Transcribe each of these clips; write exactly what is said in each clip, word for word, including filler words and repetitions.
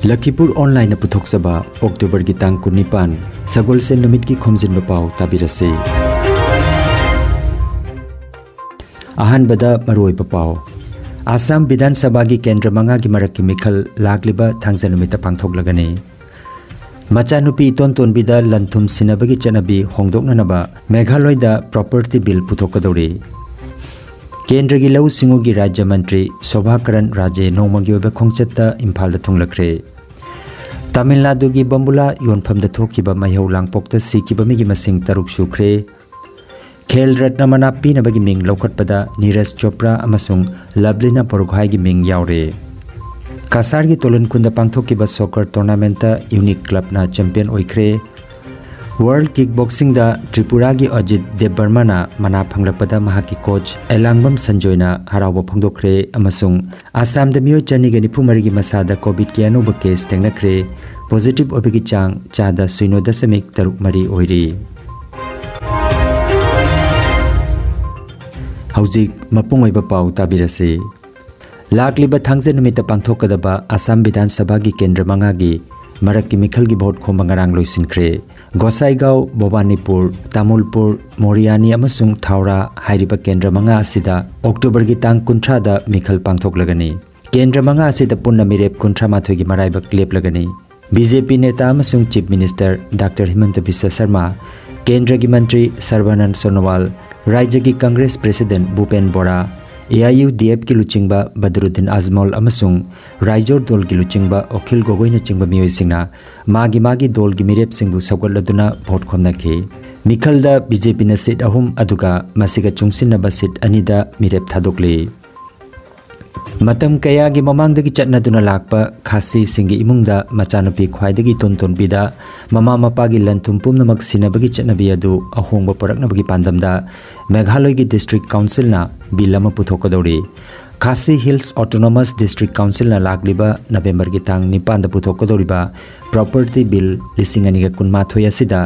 ꯂꯈꯤꯄꯨꯔ ꯑꯣꯟꯂꯥꯏꯟꯅ ꯄꯨꯊꯣꯛꯆꯕ ꯑꯣꯛꯇꯣꯕꯔꯒꯤ ꯇꯥꯡ ꯀꯨꯟꯅꯤꯄꯥꯟ, ꯁꯒꯣꯜꯁꯦꯟ ꯅꯨꯃꯤꯠꯀꯤ ꯈꯣꯝꯖꯤꯟꯕ ꯄꯥꯎ ꯇꯥꯕꯤꯔꯁꯤ꯫ ꯑꯍꯥꯟꯕꯗ ꯃꯔꯨꯑꯣꯏꯕ ꯄꯥꯎ꯫ ꯑꯁꯥꯝ ꯕꯤꯙꯥꯟ ꯁꯚꯥꯒꯤ ꯀꯦꯟꯗ꯭ꯔ ꯃꯉꯥꯒꯤ ꯃꯔꯛꯀꯤ ꯃꯤꯈꯜ ꯂꯥꯛꯂꯤꯕ ꯊꯥꯡꯖ ꯅꯨꯃꯤꯠꯇ ꯄꯥꯡꯊꯣꯛꯂꯒꯅꯤ꯫ ꯃꯆꯥꯅꯨꯄꯤ ꯏꯇꯣꯟ ꯇꯣꯟꯕꯤꯗ ꯂꯟ ꯊꯨꯝ ꯁꯤꯟꯅꯕꯒꯤ ꯆꯠꯅꯕꯤ ꯍꯣꯡꯗꯣꯛꯅꯅꯕ ꯃꯦꯘꯥꯂꯣꯏꯗ ꯄ꯭ꯔꯣꯄꯔꯇꯤ ꯕꯤꯜ ꯄꯨꯊꯣꯛꯀꯗꯧꯔꯤ꯫ ꯀꯦꯟꯗ꯭ꯔꯒꯤ ꯂꯧꯎ ꯁꯤꯡꯎꯒꯤ ꯔꯥꯖ꯭ꯌ ꯃꯟꯇ꯭ꯔꯤ ꯁꯣꯚꯥ ꯀꯔꯟ ꯔꯥꯖꯦ ꯅꯣꯡꯃꯒꯤ ꯑꯣꯏꯕ ꯈꯣꯡꯆꯠꯇ ꯏꯝꯐꯥꯜꯗ ꯊꯨꯡꯂꯈ꯭ꯔꯦ꯫ ꯇꯥꯃꯤꯜ ꯅꯥꯗꯨꯒꯤ ꯕꯝꯕꯨꯂꯥ ꯌꯣꯟꯐꯝꯗ ꯊꯣꯛꯈꯤꯕ ꯃꯩꯍꯧ ꯂꯥꯡꯄꯣꯛꯇ ꯁꯤꯈꯤꯕ ꯃꯤꯒꯤ ꯃꯁꯤꯡ ꯇꯔꯨꯛ ꯁꯨꯈ꯭ꯔꯦ꯫ ꯈꯦꯜ ꯔꯠꯅ ꯃꯅꯥ ꯄꯤꯅꯕꯒꯤ ꯃꯤꯡ ꯂꯧꯈꯠꯄꯗ ꯅꯤꯔꯖ ꯆꯣꯄ꯭ꯔꯥ ꯑꯃꯁꯨꯡ ꯂꯚꯂꯤꯅꯥ ꯄꯣꯔꯈꯥꯏꯒꯤ ꯃꯤꯡ ꯌꯥꯎꯔꯦ꯫ ꯀꯁꯥꯔꯒꯤ ꯇꯣꯂꯟꯈꯨꯟꯗ ꯄꯥꯡꯊꯣꯛꯈꯤꯕ ꯁꯣꯀꯔ ꯇꯣꯔꯅꯥꯃꯦꯟꯠꯇ ꯌꯨꯅꯤꯛ ꯀ꯭ꯂꯕꯅ ꯆꯦꯝꯄꯤꯌꯟ ꯑꯣꯏꯈ꯭ꯔꯦ꯫ ꯋꯥꯔꯜꯗ ꯀꯤꯛ ꯕꯣꯛꯁꯤꯡꯗ ꯇ꯭ꯔꯤꯄꯨꯔꯥꯒꯤ ꯑꯖꯤꯠ ꯗꯦꯕꯕꯔꯃꯥꯅ ꯃꯅꯥ ꯐꯪꯂꯛꯄꯗ ꯃꯍꯥꯛꯀꯤ ꯀꯣꯆ ꯑꯦꯂꯥꯡꯕꯝ ꯁꯟꯖꯣꯏꯅ ꯍꯔꯥꯎꯕ ꯐꯣꯡꯗꯣꯛꯈ꯭ꯔꯦ ꯑꯃꯁꯨꯡ ꯑꯁꯥꯝꯗ ꯃꯤꯑꯣꯏ ꯆꯅꯤꯒ ꯅꯤꯐꯨ ꯃꯔꯤꯒꯤ ꯃꯁꯥꯗ ꯀꯣꯚꯤꯗꯀꯤ ꯑꯅꯧꯕ ꯀꯦꯁ ꯊꯦꯡꯅꯈ꯭ꯔꯦ꯫ ꯄꯣꯖꯤꯇꯤꯚ ꯑꯣꯏꯕꯒꯤ ꯆꯥꯡ ꯆꯥꯗ ꯁꯤꯅꯣ ꯗꯁꯃꯤꯛ ꯇꯔꯨꯛ ꯃꯔꯤ ꯑꯣꯏꯔꯤ꯫ ꯍꯧꯖꯤꯛ ꯃꯄꯨꯡ ꯑꯣꯏꯕ ꯄꯥꯎ ꯇꯥꯕꯤꯔꯁꯤ꯫ ꯂꯥꯛꯂꯤꯕ ꯊꯥꯡꯖ ꯅꯨꯃꯤꯠꯇ ꯄꯥꯡꯊꯣꯛꯀꯗꯕ ꯑꯁꯥꯝ ꯕꯤꯙꯥꯟ ꯁꯚꯥꯒꯤ ꯀꯦꯟꯗ꯭ꯔ ꯃꯉꯥꯒꯤ ꯃꯔꯛꯀꯤ ꯃꯤꯈꯜꯒꯤ ꯚꯣꯠ ꯈꯣꯝꯕ ꯉꯔꯥꯡ ꯂꯣꯏꯁꯤꯟꯈ꯭ꯔꯦ꯫ ꯒꯣꯁꯥꯏꯒꯥꯎ, ꯚꯕꯥꯅꯤꯄꯨꯔ, ꯇꯥꯃꯨꯜꯄꯨꯔ, ꯃꯣꯔꯤꯌꯥꯅꯤ ꯑꯃꯁꯨꯡ ꯊꯥꯎꯔꯥ ꯍꯥꯏꯔꯤꯕ ꯀꯦꯟꯗ꯭ꯔ ꯃꯉꯥ ꯑꯁꯤꯗ ꯑꯣꯛꯇꯣꯕꯔꯒꯤ ꯇꯥꯡ ꯀꯨꯟꯊ꯭ꯔꯥꯗ ꯃꯤꯈꯜ ꯄꯥꯡꯊꯣꯛꯂꯒꯅꯤ꯫ ꯀꯦꯟꯗ꯭ꯔ ꯃꯉꯥ ꯑꯁꯤꯗ ꯄꯨꯟꯅ ꯃꯤꯔꯦꯞ ꯀꯨꯟꯊ꯭ꯔꯥ ꯃꯥꯊꯣꯏꯒꯤ ꯃꯔꯥꯏꯕꯛ ꯂꯦꯞꯂꯒꯅꯤ꯫ ꯕꯤ ꯖꯦ ꯄꯤ ꯅꯦꯇꯥ ꯑꯃꯁꯨꯡ chief minister doctor ꯍꯤꯃꯟꯇ Visva Sharma, ꯀꯦꯟꯗ꯭ꯔꯒꯤ ꯃꯟꯇ꯭ꯔꯤ ꯁꯔꯕꯥꯅꯟꯗ ꯁꯣꯅꯣꯋꯥꯜ, ꯔꯥꯖ꯭ꯌꯒꯤ ꯀꯪꯒ꯭ꯔꯦꯁ ꯄ꯭ꯔꯦꯁꯤꯗꯦꯟꯠ ꯚꯨꯄꯦꯟ ꯕꯣꯔꯥ, ꯑꯦ ꯑꯥꯏ ꯌꯨ ꯗꯤ ꯑꯦꯐꯀꯤ ꯂꯨꯆꯤꯡꯕ ꯕꯗꯔꯨꯗꯗꯤꯟ ꯑꯖꯃꯣꯜ ꯑꯃꯁꯨꯡ ꯔꯥꯏꯖꯣꯔ ꯗꯣꯜꯒꯤ ꯂꯨꯆꯤꯡꯕ ꯑꯈꯤꯜ ꯒꯣꯒꯣꯏꯅꯆꯤꯡꯕ ꯃꯤꯑꯣꯏꯁꯤꯡꯅ ꯃꯥꯒꯤ ꯃꯥꯒꯤ ꯗꯣꯜꯒꯤ ꯃꯤꯔꯦꯞꯁꯤꯡꯕꯨ ꯁꯧꯒꯠꯂꯗꯨꯅ ꯚꯣꯠ ꯈꯣꯝꯅꯈꯤ꯫ ꯃꯤꯈꯜꯗ ꯕꯤ ꯖꯦ ꯄꯤꯅ ꯁꯤꯠ ꯑꯍꯨꯝ, ꯑꯗꯨꯒ ꯃꯁꯤꯒ ꯆꯨꯡꯁꯤꯟꯅꯕ ꯁꯤꯠ ꯑꯅꯤꯗ ꯃꯤꯔꯦꯞ ꯊꯥꯗꯣꯛꯂꯤ꯫ ꯃꯇꯝ ꯀꯌꯥꯒꯤ ꯃꯃꯥꯡꯗꯒꯤ ꯆꯠꯅꯗꯨꯅ ꯂꯥꯛꯄ ꯈꯥꯁꯤꯁꯤꯡꯒꯤ ꯏꯃꯨꯡꯗ ꯃꯆꯥꯅꯨꯄꯤ ꯈ꯭ꯋꯥꯏꯗꯒꯤ ꯏꯇꯣꯟ ꯇꯣꯟꯕꯤꯗ ꯃꯃꯥ ꯃꯄꯥꯒꯤ ꯂꯟ ꯊꯨꯝ ꯄꯨꯝꯅꯃꯛ ꯁꯤꯟꯅꯕꯒꯤ ꯆꯠꯅꯕꯤ ꯑꯗꯨ ꯑꯍꯣꯡꯕ ꯄꯨꯔꯛꯅꯕꯒꯤ ꯄꯥꯟꯗꯝꯗ ꯃꯦꯘꯥꯂꯣꯏꯒꯤ ꯗꯤꯁꯇ꯭ꯔꯤꯛ ꯀꯥꯎꯟꯁꯤꯜꯅ ꯕꯤꯜ ꯑꯃ ꯄꯨꯊꯣꯛꯀꯗꯧꯔꯤ꯫ ꯈꯥꯁꯤ ꯍꯤꯜꯁ ꯑꯣꯇꯣꯅꯣꯃꯁ ꯗꯤꯁꯇ꯭ꯔꯤꯛ ꯀꯥꯎꯟꯁꯤꯜꯅ ꯂꯥꯛꯂꯤꯕ ꯅꯕꯦꯝꯕꯔꯒꯤ ꯇꯥꯡ ꯅꯤꯄꯥꯟꯗ ꯄꯨꯊꯣꯛꯀꯗꯧꯔꯤꯕ ꯄ꯭ꯔꯣꯄꯔꯇꯤ ꯕꯤꯜ ꯂꯤꯁꯤꯡ ꯑꯅꯤꯒ ꯀꯨꯟꯃꯥꯊꯣꯏ ꯑꯁꯤꯗ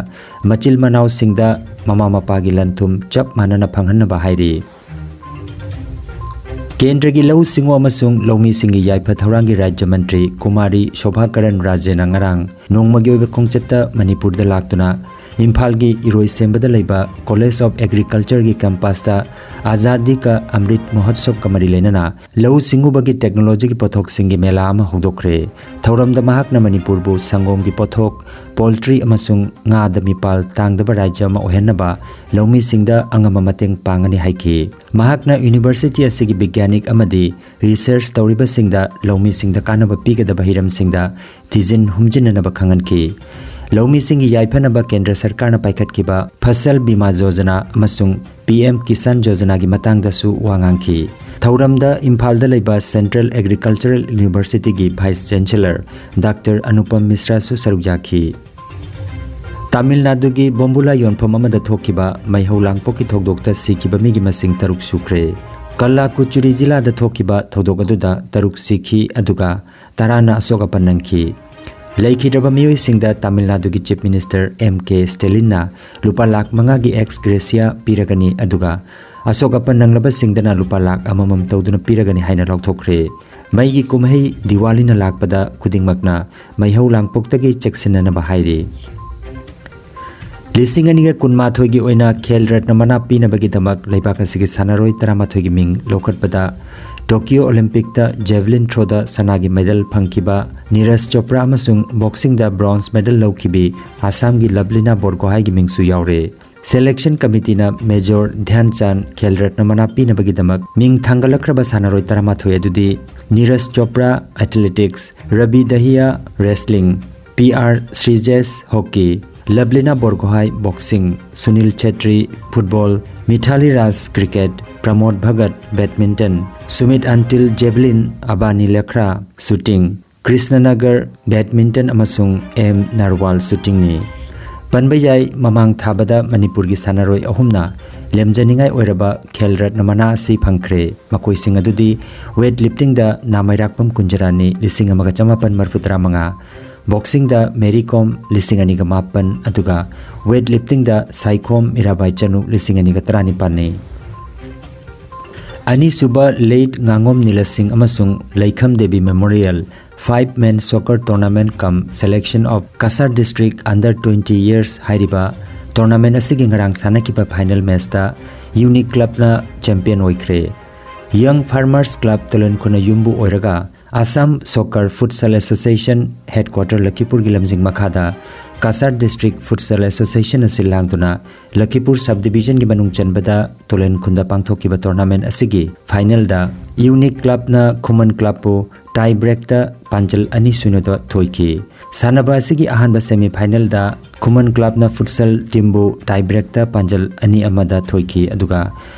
ꯃꯆꯤꯜ ꯃꯅꯥꯎꯁꯤꯡꯗ ꯃꯃꯥ ꯃꯄꯥꯒꯤ ꯂꯟ ꯊꯨꯝ ꯆꯞ ꯃꯥꯟꯅꯅ ꯐꯪꯍꯟꯅꯕ ꯍꯥꯏꯔꯤ꯫ ꯀꯦꯟꯗ꯭ꯔꯒꯤ ꯂꯧꯎ ꯁꯤꯡꯎ ꯑꯃꯁꯨꯡ ꯂꯧꯃꯤꯁꯤꯡꯒꯤ ꯌꯥꯏꯐ ꯊꯧꯔꯥꯡꯒꯤ ꯔꯥꯖ꯭ꯌ ꯃꯟꯇ꯭ꯔꯤ ꯀꯨꯃꯥꯔꯤ ꯁꯣꯚꯥ ꯀꯔꯟ ꯔꯥꯖꯦꯅ ꯉꯔꯥꯡ ꯅꯣꯡꯃꯒꯤ ꯑꯣꯏꯕ ꯈꯣꯡꯆꯠꯇ ꯃꯅꯤꯄꯨꯔꯗ ꯂꯥꯛꯇꯨꯅ ꯏꯝꯐꯥꯜꯒꯤ ꯏꯔꯣꯏ ꯁꯦꯝꯕꯗ ꯂꯩꯕ College of Agricultureꯒꯤ campusꯇ ꯑꯖꯥꯗꯤ ꯀ ꯑꯃ꯭ꯔꯤꯠ ꯃꯍꯣꯠꯁꯕꯀ ꯃꯔꯤ ꯂꯩꯅꯅ ꯂꯧꯎ ꯁꯤꯡꯎꯕꯒꯤ technologyꯒꯤ ꯄꯣꯠꯊꯣꯛꯁꯤꯡꯒꯤ ꯃꯦꯂꯥ ꯑꯃ ꯍꯧꯗꯣꯛꯈ꯭ꯔꯦ꯫ ꯊꯧꯔꯝꯗ ꯃꯍꯥꯛꯅ ꯃꯅꯤꯄꯨꯔꯕꯨ ꯁꯪꯒꯣꯝꯒꯤ ꯄꯣꯠꯊꯣꯛ, poultry ꯑꯃꯁꯨꯡ ꯉꯥꯗ ꯃꯤꯄꯥꯜ ꯇꯥꯡꯗꯕ ꯔꯥꯖ꯭ꯌ ꯑꯃ ꯑꯣꯏꯍꯟꯅꯕ ꯂꯧꯃꯤꯁꯤꯡꯗ ꯑꯉꯝꯕ ꯃꯇꯦꯡ ꯄꯥꯡꯒꯅꯤ ꯍꯥꯏꯈꯤ꯫ ꯃꯍꯥꯛꯅ university ꯑꯁꯤꯒꯤ ꯕꯤꯒ꯭ꯌꯥꯅꯤꯛ ꯑꯃꯗꯤ research ꯇꯧꯔꯤꯕꯁꯤꯡꯗ ꯂꯧꯃꯤꯁꯤꯡꯗ ꯀꯥꯟꯅꯕ ꯄꯤꯒꯗꯕ ꯍꯤꯔꯝꯁꯤꯡꯗ ꯊꯤꯖꯤꯟ ꯍꯨꯝꯖꯤꯟꯅꯅꯕ ꯈꯪꯍꯟꯈꯤ꯫ ꯂꯧꯃꯤꯁꯤꯡꯒꯤ ꯌꯥꯏꯐꯅꯕ ꯀꯦꯟꯗ꯭ꯔ ꯁꯔꯀꯥꯔꯅ ꯄꯥꯏꯈꯠꯈꯤꯕ ꯐꯁꯜ ꯕꯤꯃꯥ ꯌꯣꯖꯅꯥ ꯑꯃꯁꯨꯡ ꯄꯤ ꯑꯦꯝ ꯀꯤꯁꯥꯟ ꯌꯣꯖꯅꯥꯒꯤ ꯃꯇꯥꯡꯗꯁꯨ ꯋꯥ ꯉꯥꯡꯈꯤ꯫ ꯊꯧꯔꯝꯗ ꯏꯝꯐꯥꯜꯗ ꯂꯩꯕ Central Agricultural Universityꯒꯤ Vice Chancellor ꯗꯥꯛꯇꯔ ꯑꯅꯨꯄꯝ ꯃꯤꯁ꯭ꯔꯥꯁꯨ ꯁꯔꯨꯛ ꯌꯥꯈꯤ꯫ ꯇꯥꯃꯤꯜ ꯅꯥꯗꯨꯒꯤ ꯕꯣꯝꯕꯨꯂꯥ ꯌꯣꯟꯐꯝ ꯑꯃꯗ ꯊꯣꯛꯈꯤꯕ ꯃꯩꯍꯧ ꯂꯥꯡꯄꯣꯛꯀꯤ ꯊꯧꯗꯣꯛꯇ ꯁꯤꯈꯤꯕ ꯃꯤꯒꯤ ꯃꯁꯤꯡ ꯇꯔꯨꯛ ꯁꯨꯈ꯭ꯔꯦ꯫ ꯀꯜꯂꯥꯀꯨꯆꯨꯔꯤ ꯖꯤꯂꯥꯗ ꯊꯣꯛꯈꯤꯕ ꯊꯧꯗꯣꯛ ꯑꯗꯨꯗ ꯇꯔꯨꯛ ꯁꯤꯈꯤ, ꯑꯗꯨꯒ ꯇꯔꯥꯅ ꯑꯁꯣꯛ ꯑꯄꯟ ꯅꯪꯈꯤ꯫ ꯂꯩꯈꯤꯗ꯭ꯔꯕ ꯃꯤꯑꯣꯏꯁꯤꯡꯗ ꯇꯥꯃꯤꯜ ꯅꯥꯗꯨꯒꯤ Chief Minister ꯑꯦꯝ ꯀꯦ ꯁ꯭ꯇꯦꯂꯤꯟꯅ ꯂꯨꯄꯥ ꯂꯥꯈ ꯃꯉꯥꯒꯤ ex gratia ꯄꯤꯔꯒꯅꯤ, ꯑꯗꯨꯒ ꯑꯁꯣꯛ ꯑꯄꯟ ꯅꯪꯂꯕꯁꯤꯡꯗꯅ ꯂꯨꯄꯥ ꯂꯥꯈ ꯑꯃꯃꯝ ꯇꯧꯗꯨꯅ ꯄꯤꯔꯒꯅꯤ ꯍꯥꯏꯅ ꯂꯥꯎꯊꯣꯛꯈ꯭ꯔꯦ꯫ ꯃꯩꯒꯤ ꯀꯨꯝꯍꯩ ꯗꯤꯋꯥꯂꯤꯅ ꯂꯥꯛꯄꯗ ꯈꯨꯗꯤꯡꯃꯛꯅ ꯃꯩꯍꯧ ꯂꯥꯡꯄꯣꯛꯇꯒꯤ ꯆꯦꯛꯁꯤꯟꯅꯅꯕ ꯍꯥꯏꯔꯤ꯫ ꯂꯤꯁꯤꯡ ꯑꯅꯤꯒ ꯀꯨꯟꯃꯥꯊꯣꯏꯒꯤ ꯑꯣꯏꯅ ꯈꯦꯜ ꯔꯠꯅ ꯃꯅꯥ ꯄꯤꯅꯕꯒꯤꯗꯃꯛ ꯂꯩꯕꯥꯛ ꯑꯁꯤꯒꯤ ꯁꯥꯟꯅꯔꯣꯏ ꯇꯔꯥꯃꯥꯊꯣꯏꯒꯤ ꯃꯤꯡ ꯂꯧꯈꯠꯄꯗ ꯇꯣꯀꯤꯌꯣ ꯑꯣꯂꯤꯝꯄꯤꯛꯇ javelin throwꯗ ꯁꯅꯥꯒꯤ medal ꯐꯪꯈꯤꯕ ꯅꯤꯔꯖ ꯆꯣꯄ꯭ꯔꯥ ꯑꯃꯁꯨꯡ boxingꯗ bronze medal ꯂꯧꯈꯤꯕꯤ ꯑꯁꯥꯝꯒꯤ ꯂꯕꯂꯤꯅꯥ ꯕꯣꯔꯒꯣꯍꯥꯏꯒꯤ ꯃꯤꯡꯁꯨ ꯌꯥꯎꯔꯦ꯫ Selection committeeꯅ Major ꯙ꯭ꯌꯥꯟ ꯆꯥꯟ ꯈꯦꯜ ꯔꯠꯅ ꯃꯅꯥ ꯄꯤꯅꯕꯒꯤꯗꯃꯛ ꯃꯤꯡ ꯊꯥꯡꯒꯠꯂꯛꯈ꯭ꯔꯕ ꯁꯥꯟꯅꯔꯣꯏ ꯇꯔꯥꯃꯥꯊꯣꯏ ꯑꯗꯨꯗꯤ Neeraj Chopra, athletics, Ravi Dahiya, wrestling, P R Sreejesh, hockey, Lovlina Borgohain, boxing, Sunil Chhetri, football, Mithali Raj, cricket, Pramod Bhagat, badminton, Sumit Antil, javelin, Avani Lekhara, shooting, Krishna Nagar, badminton ꯑꯃꯁꯨꯡ ꯑꯦꯝ ꯅꯔꯋꯥꯜ, shootingꯅꯤ꯫ ꯄꯟꯕ ꯌꯥꯏ, ꯃꯃꯥꯡ ꯊꯥꯕꯗ ꯃꯅꯤꯄꯨꯔꯒꯤ ꯁꯥꯟꯅꯔꯣꯏ ꯑꯍꯨꯝꯅ ꯂꯦꯝꯖꯅꯤꯡꯉꯥꯏ ꯑꯣꯏꯔꯕ ꯈꯦꯜ ꯔꯠꯅ ꯃꯅꯥ ꯑꯁꯤ ꯐꯪꯈ꯭ꯔꯦ꯫ ꯃꯈꯣꯏꯁꯤꯡ ꯑꯗꯨꯗꯤ weight liftingꯗ ꯅꯥꯃꯩꯔꯥꯛꯄꯝ ꯀꯨꯟꯖꯔꯥꯅꯤ, ꯂꯤꯁꯤꯡ ꯑꯃꯒ ꯆꯃꯥꯄꯟ ꯃꯔꯤꯐꯨ ꯇꯔꯥꯃꯉꯥ, boxingꯗ ꯃꯦꯔꯤ ꯀꯣꯝ, ꯂꯤꯁꯤꯡ ꯑꯅꯤꯒ ꯃꯥꯄꯟ, ꯑꯗꯨꯒ weight liftingꯗ ꯁꯥꯏꯈꯣꯝ ꯃꯤꯔꯥꯕꯥꯏ ꯆꯅꯨ, ꯂꯤꯁꯤꯡ ꯑꯅꯤꯒ ꯇꯔꯥꯅꯤꯄꯥꯟꯅꯤ꯫ ꯑꯅꯤꯁꯨꯕ ꯂꯦꯠ ꯉꯥꯉꯣꯝ ꯅꯤꯂꯁꯤꯡ ꯑꯃꯁꯨꯡ Leikham Devi memorial five man soccer tournament cum selection of Cachar district under twenty years ꯍꯥꯏꯔꯤꯕ ꯇꯣꯔꯅꯥꯃꯦꯟ ꯑꯁꯤꯒꯤ ꯉꯔꯥꯡ ꯁꯥꯟꯅꯈꯤꯕ ꯐꯥꯏꯅꯦꯜ ꯃꯦꯆꯇ ꯌꯨꯅꯤꯛ ꯀ꯭ꯂꯕꯅ ꯆꯦꯝꯄꯤꯌꯟ ꯑꯣꯏꯈ꯭ꯔꯦ꯫ ꯌꯪ ꯐꯥꯔꯃꯔꯁ ꯀ꯭ꯂꯕ ꯇꯣꯂꯦꯟꯈꯨꯟꯅ ꯌꯨꯝꯕꯨ ꯑꯣꯏꯔꯒ Assam soccer futsal association headquarter ꯂꯈꯤꯄꯨꯔꯒꯤ ꯂꯝꯖꯤꯡ ꯃꯈꯥꯗ ꯀꯁꯥꯔ ꯗꯤꯁꯇ꯭ꯔꯤꯛ ꯐꯨꯠꯁꯜ ꯑꯦꯁꯣꯁꯤꯌꯦꯁꯟ ꯑꯁꯤ ꯂꯥꯡꯗꯨꯅ ꯂꯈꯤꯄꯨꯔ ꯁꯕ ꯗꯤꯕꯤꯖꯟꯒꯤ ꯃꯅꯨꯡ ꯆꯟꯕꯗ ꯇꯣꯂꯦꯟꯈꯨꯟꯗ ꯄꯥꯡꯊꯣꯛꯈꯤꯕ ꯇꯣꯔꯅꯥꯃꯦꯟ ꯑꯁꯤꯒꯤ ꯐꯥꯏꯅꯦꯜꯗ ꯌꯨꯅꯤꯛ ꯀ꯭ꯂꯕꯅ ꯈꯨꯃꯟ ꯀ꯭ꯂꯕꯄꯨ ꯇꯥꯏ ꯕ꯭ꯔꯦꯛꯇ ꯄꯥꯟꯖꯜ ꯑꯅꯤ ꯁꯨꯅꯗ ꯊꯣꯏꯈꯤ꯫ ꯁꯥꯟꯅꯕ ꯑꯁꯤꯒꯤ ꯑꯍꯥꯟꯕ ꯁꯦꯃꯤ ꯐꯥꯏꯅꯦꯜꯗ ꯈꯨꯃꯟ ꯀ꯭ꯂꯕꯅ ꯐꯨꯠꯁꯜ ꯇꯤꯝꯕꯨ ꯇꯥꯏ ꯕ꯭ꯔꯦꯛꯇ ꯄꯥꯟꯖꯜ ꯑꯅꯤ ꯑꯃꯗ ꯊꯣꯏꯈꯤ, ꯑꯗꯨꯒ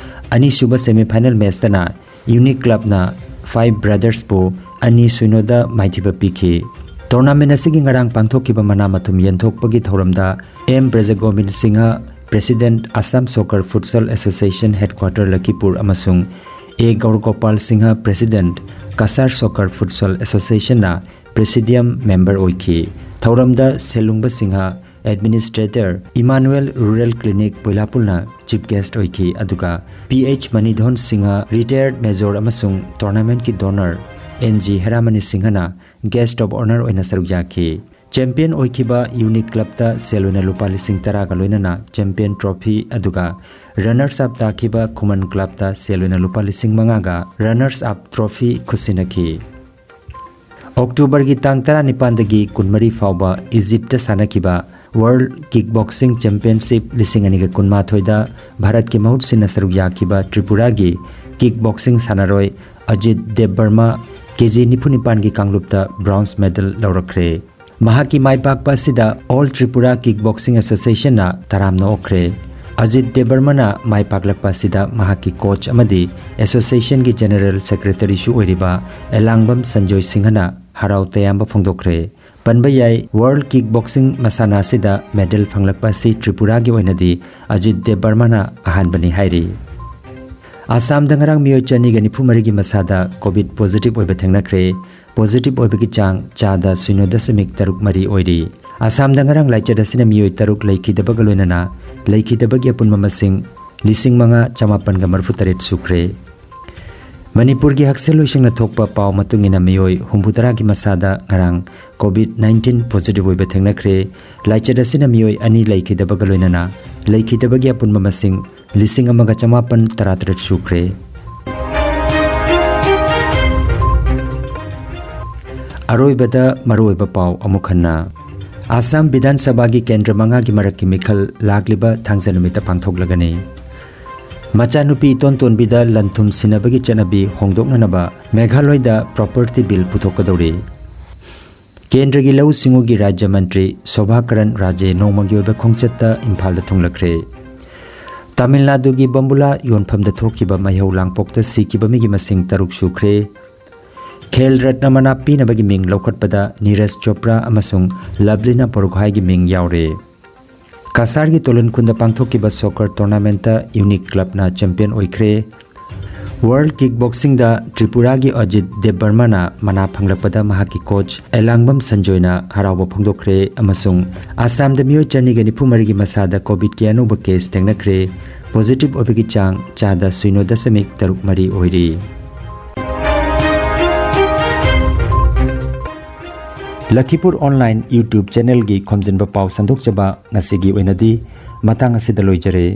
ꯑꯅꯤꯁꯨꯕ ꯁꯦꯃꯤ ꯐꯥꯏꯅꯦꯜ ꯃꯦꯆꯇꯅ ꯌꯨꯅꯤꯛ ꯀ꯭ꯂꯕꯅ ꯐꯥꯏꯚ ꯕ꯭ꯔꯗꯔꯁꯄꯨ ꯑꯅꯤ ꯁꯨꯅꯣꯗ ꯃꯥꯏꯊꯤꯕ ꯄꯤꯈꯤ꯫ ꯇꯣꯔꯅꯥꯃꯦꯟ ꯑꯁꯤꯒꯤ ꯉꯔꯥꯡ ꯄꯥꯡꯊꯣꯛꯈꯤꯕ ꯃꯅꯥ ꯃꯊꯨꯝ ꯌꯦꯟꯊꯣꯛꯄꯒꯤ ꯊꯧꯔꯝꯗ M Brajagobin Singh, president Assam soccer futsal association headquarter Lakhipur, ꯑꯃꯁꯨꯡ A Gaurgopal Singh, president Cachar soccer futsal ꯑꯦꯁꯣꯁꯤꯌꯦꯁꯟꯅ ꯄ꯭ꯔꯦꯁꯤꯗꯤꯌꯝ ꯃꯦꯝꯕꯔ ꯑꯣꯏꯈꯤ꯫ ꯊꯧꯔꯝꯗ Selungba Singh, administrator Emmanuel rural clinic ꯕꯣꯏꯂꯥꯄꯨꯜꯅ ꯆꯤꯐ ꯒꯦꯁ꯭ꯠ ꯑꯣꯏꯈꯤ, ꯑꯗꯨꯒ P H Manidhon Singh, retired major ꯑꯃꯁꯨꯡ ꯇꯣꯔꯅꯥꯃꯦꯟꯠꯀꯤ ꯗꯣꯅꯔ ꯑꯦꯟ ꯖꯤ ꯍꯦꯔꯥꯃꯅꯤ ꯁꯤꯡꯍꯅ ꯒꯦꯁ꯭ꯠ ꯑꯣꯐ ꯑꯣꯅꯔ ꯑꯣꯏꯅ ꯁꯔꯨꯛ ꯌꯥꯈꯤ꯫ ꯆꯦꯝꯄꯤꯌꯟ ꯑꯣꯏꯈꯤꯕ ꯌꯨꯅꯤꯛ ꯀ꯭ꯂꯕꯇ ꯁꯦꯜ ꯑꯣꯏꯅ ꯂꯨꯄꯥ ꯂꯤꯁꯤꯡ ꯇꯔꯥꯒ ꯂꯣꯏꯅꯅ ꯆꯦꯝꯄꯤꯌꯟ ꯇ꯭ꯔꯣꯐꯤ, ꯑꯗꯨꯒ ꯔꯟꯅꯔꯁ ꯑꯞ ꯇꯥꯈꯤꯕ ꯈꯨꯃꯟ ꯀ꯭ꯂꯕꯇ ꯁꯦꯜ ꯑꯣꯏꯅ ꯂꯨꯄꯥ ꯂꯤꯁꯤꯡ ꯃꯉꯥꯒ ꯔꯟꯅꯔꯁ ꯑꯞ ꯇ꯭ꯔꯣꯐꯤ ꯈꯨꯠꯁꯤꯟꯅꯈꯤ꯫ ꯑꯣꯛꯇꯣꯕꯔꯒꯤ ꯇꯥꯡ ꯇꯔꯥꯅꯤꯄꯥꯟꯗꯒꯤ ꯀꯨꯟꯃꯔꯤ ꯐꯥꯎꯕ ꯏꯖꯤꯞꯇ ꯁꯥꯟꯅꯈꯤꯕ ꯋꯥꯔꯜꯗ ꯀꯤꯛ ꯕꯣꯛꯁꯤꯡ ꯆꯦꯝꯄꯤꯌꯟꯁꯤꯞ ꯂꯤꯁꯤꯡ ꯑꯅꯤꯒ ꯀꯨꯟꯃꯥꯊꯣꯏꯗ ꯚꯥꯔꯠꯀꯤ ꯃꯍꯨꯠ ꯁꯤꯟꯅ ꯁꯔꯨꯛ ꯌꯥꯈꯤꯕ ꯇ꯭ꯔꯤꯄꯨꯔꯥꯒꯤ ꯀꯤꯛ ꯕꯣꯛꯁꯤꯡ ꯁꯥꯟꯅꯔꯣꯏ ꯑꯖꯤꯠ ꯗꯦꯕꯕꯔꯃ ꯀꯦ ꯖꯤ ꯅꯤꯐꯨ ꯅꯤꯄꯥꯟꯒꯤ ꯀꯥꯡꯂꯨꯞꯇ ꯕ꯭ꯔꯣꯟꯖ ꯃꯦꯗꯜ ꯂꯧꯔꯛꯈ꯭ꯔꯦ꯫ ꯃꯍꯥꯛꯀꯤ ꯃꯥꯏ ꯄꯥꯛꯄ ꯑꯁꯤꯗ ꯑꯣꯜ ꯇ꯭ꯔꯤꯄꯨꯔꯥ ꯀꯤꯛ ꯕꯣꯛꯁꯤꯡ ꯑꯦꯁꯣꯁꯤꯌꯦꯁꯟꯅ ꯇꯔꯥꯝꯅ ꯑꯣꯛꯈ꯭ꯔꯦ꯫ ꯑꯖꯤꯠ ꯗꯦꯕꯕꯔꯃꯅ ꯃꯥꯏ ꯄꯥꯛꯂꯛꯄ ꯑꯁꯤꯗ ꯃꯍꯥꯛꯀꯤ ꯀꯣꯆ ꯑꯃꯗꯤ ꯑꯦꯁꯣꯁꯤꯌꯦꯁꯟꯒꯤ ꯖꯦꯅꯔꯦꯜ ꯁꯦꯀ꯭ꯔꯦꯇꯔꯤꯁꯨ ꯑꯣꯏꯔꯤꯕ ꯑꯦꯂꯥꯡꯕꯝ ꯁꯟꯖꯣꯏ ꯁꯤꯡꯍꯅ ꯍꯔꯥꯎ ꯇꯌꯥꯝꯕ ꯐꯣꯡꯗꯣꯛꯈ꯭ꯔꯦ꯫ ꯄꯟꯕ ꯌꯥꯏ, ꯋꯥꯔꯜꯗ ꯀꯤꯛ ꯕꯣꯛꯁꯤꯡ ꯃꯁꯥꯟꯅ ꯑꯁꯤꯗ ꯃꯦꯗꯜ ꯐꯪꯂꯛꯄ ꯑꯁꯤ ꯇ꯭ꯔꯤꯄꯨꯔꯥꯒꯤ ꯑꯣꯏꯅꯗꯤ ꯑꯖꯤꯠ ꯗꯦꯕꯕꯔꯃꯅ ꯑꯍꯥꯟꯕꯅꯤ ꯍꯥꯏꯔꯤ꯫ ꯑꯁꯥꯝꯗ ꯉꯔꯥꯡ ꯃꯤꯑꯣꯏ ꯆꯅꯤꯒ ꯅꯤꯐꯨ ꯃꯔꯤꯒꯤ ꯃꯁꯥꯗ ꯀꯣꯚꯤꯗ ꯄꯣꯖꯤꯇꯤꯚ ꯑꯣꯏꯕ ꯊꯦꯡꯅꯈ꯭ꯔꯦ꯫ ꯄꯣꯖꯤꯇꯤꯚ ꯑꯣꯏꯕꯒꯤ ꯆꯥꯡ ꯆꯥꯗ ꯁꯤꯅꯣ ꯗꯁꯃꯤꯛ ꯇꯔꯨꯛ ꯃꯔꯤ ꯑꯣꯏꯔꯤ꯫ ꯑꯁꯥꯝꯗ ꯉꯔꯥꯡ ꯂꯥꯏꯆꯠ ꯑꯁꯤꯅ ꯃꯤꯑꯣꯏ ꯇꯔꯨꯛ ꯂꯩꯈꯤꯗꯕꯒ ꯂꯣꯏꯅꯅ ꯂꯩꯈꯤꯗꯕꯒꯤ ꯑꯄꯨꯟꯕ ꯃꯁꯤꯡ ꯂꯤꯁꯤꯡ ꯃꯉꯥ ꯆꯃꯥꯄꯟꯒ ꯃꯔꯤꯐꯨ ꯇꯔꯦꯠ ꯁꯨꯈ꯭ꯔꯦ꯫ ꯃꯅꯤꯄꯨꯔꯒꯤ ꯍꯛꯁꯦꯜ ꯂꯣꯏꯁꯪꯅ ꯊꯣꯛꯄ ꯄꯥꯎ ꯃꯇꯨꯡ ꯏꯟꯅ ꯃꯤꯑꯣꯏ ꯍꯨꯝꯐꯨꯇꯔꯥꯒꯤ ꯃꯁꯥꯗ ꯉꯔꯥꯡ ꯀꯣꯚꯤꯗ ꯅꯥꯏꯟꯇꯤꯟ ꯄꯣꯖꯤꯇꯤꯚ ꯑꯣꯏꯕ ꯊꯦꯡꯅꯈ꯭ꯔꯦ꯫ ꯂꯥꯏꯆꯠ ꯑꯁꯤꯅ ꯃꯤꯑꯣꯏ ꯑꯅꯤ ꯂꯩꯈꯤꯗꯕꯒ ꯂꯣꯏꯅꯅ ꯂꯩꯈꯤꯗꯕꯒꯤ ꯑꯄꯨꯟꯕ ꯃꯁꯤꯡ ꯂꯤꯁꯤꯡ ꯑꯃꯒ ꯆꯃꯥꯄꯟ ꯇꯔꯥꯇꯔꯦꯠ ꯁꯨꯈ꯭ꯔꯦ꯫ ꯑꯔꯣꯏꯕꯗ ꯃꯔꯨꯑꯣꯏꯕ ꯄꯥꯎ ꯑꯃꯨꯛ ꯍꯟꯅ꯫ ꯑꯁꯥꯝ ꯕꯤꯙꯥꯟ ꯁꯚꯥꯒꯤ ꯀꯦꯟꯗ꯭ꯔ ꯃꯉꯥꯒꯤ ꯃꯔꯛꯀꯤ ꯃꯤꯈꯜ ꯂꯥꯛꯂꯤꯕ ꯊꯥꯡꯖ ꯅꯨꯃꯤꯠꯇ ꯄꯥꯡꯊꯣꯛꯂꯒꯅꯤ꯫ ꯃꯆꯥꯅꯨꯄꯤ ꯏꯇꯣꯟ ꯇꯣꯟꯕꯤꯗ ꯂꯟ ꯊꯨꯝ ꯁꯤꯟꯅꯕꯒꯤ ꯆꯠꯅꯕꯤ ꯍꯣꯡꯗꯣꯛꯅꯅꯕ ꯃꯦꯘꯥꯂꯣꯏꯗ ꯄ꯭ꯔꯣꯄꯔꯇꯤ ꯕꯤꯜ ꯄꯨꯊꯣꯛꯀꯗꯧꯔꯤ꯫ ꯀꯦꯟꯗ꯭ꯔꯒꯤ ꯂꯧꯎ ꯁꯤꯡꯎꯒꯤ ꯔꯥꯖ꯭ꯌ ꯃꯟꯇ꯭ꯔꯤ ꯁꯣꯚꯥ ꯀꯔꯟ ꯔꯥꯖꯦ ꯅꯣꯡꯃꯒꯤ ꯑꯣꯏꯕ ꯈꯣꯡꯆꯠꯇ ꯏꯝꯐꯥꯜꯗ ꯊꯨꯡꯂꯈ꯭ꯔꯦ꯫ ꯇꯥꯃꯤꯜ ꯅꯥꯗꯨꯒꯤ ꯕꯝꯕꯨꯂꯥ ꯌꯣꯟꯐꯝꯗ ꯊꯣꯛꯈꯤꯕ ꯃꯩꯍꯧ ꯂꯥꯡꯄꯣꯛꯇ ꯁꯤꯈꯤꯕ ꯃꯤꯒꯤ ꯃꯁꯤꯡ ꯇꯔꯨꯛ ꯁꯨꯈ꯭ꯔꯦ꯫ ꯈꯦꯜ ꯔꯠꯅ ꯃꯅꯥ ꯄꯤꯅꯕꯒꯤ ꯃꯤꯡ ꯂꯧꯈꯠꯄꯗ ꯅꯤꯔꯖ ꯆꯣꯄ꯭ꯔꯥ ꯑꯃꯁꯨꯡ ꯂꯚꯂꯤꯅꯥ ꯕꯣꯔꯒꯣꯍꯥꯏꯒꯤ ꯃꯤꯡ ꯌꯥꯎꯔꯦ꯫ ꯀꯁꯥꯔꯒꯤ ꯇꯣꯂꯟ ꯈꯨꯟꯗ ꯄꯥꯡꯊꯣꯛꯈꯤꯕ ꯁꯣꯀꯔ ꯇꯣꯔꯅꯥꯃꯦꯟꯠꯇ ꯌꯨꯅꯤꯛ ꯀ꯭ꯂꯕꯅ ꯆꯦꯝꯄꯤꯌꯟ ꯑꯣꯏꯈ꯭ꯔꯦ꯫ ꯋꯥꯔꯜꯗ ꯀꯤꯛ ꯕꯣꯛꯁꯤꯡꯗ ꯇ꯭ꯔꯤꯄꯨꯔꯥꯒꯤ ꯑꯖꯤꯠ ꯗꯦꯕꯕꯔꯃꯥꯅ ꯃꯅꯥ ꯐꯪꯂꯛꯄꯗ ꯃꯍꯥꯛꯀꯤ ꯀꯣꯆ ꯑꯦꯂꯥꯡꯕꯝ ꯁꯟꯖꯣꯏꯅ ꯍꯔꯥꯎꯕ ꯐꯣꯡꯗꯣꯛꯈ꯭ꯔꯦ ꯑꯃꯁꯨꯡ ꯑꯁꯥꯝꯗ ꯃꯤꯑꯣꯏ ꯆꯅꯤꯒ ꯅꯤꯐꯨ ꯃꯔꯤꯒꯤ ꯃꯁꯥꯗ ꯀꯣꯚꯤꯗꯀꯤ ꯑꯅꯧꯕ ꯀꯦꯁ ꯊꯦꯡꯅꯈ꯭ꯔꯦ꯫ ꯄꯣꯖꯤꯇꯤꯚ ꯑꯣꯏꯕꯒꯤ ꯆꯥꯡ ꯆꯥꯗ ꯁꯤꯅꯣ ꯗꯁꯃꯤꯛ ꯇꯔꯨꯛ ꯃꯔꯤ ꯑꯣꯏꯔꯤ꯫ ꯂꯈꯤꯄꯨꯔ ꯑꯣꯟꯂꯥꯏꯟ YouTube ꯆꯦꯅꯦꯜꯒꯤ ꯈꯣꯝꯖꯤꯟꯕ ꯄꯥꯎ ꯁꯟꯗꯣꯛꯆꯕ ꯉꯁꯤꯒꯤ ꯑꯣꯏꯅꯗꯤ ꯃꯇꯥꯡ ꯑꯁꯤꯗ ꯂꯣꯏꯖꯔꯦ꯫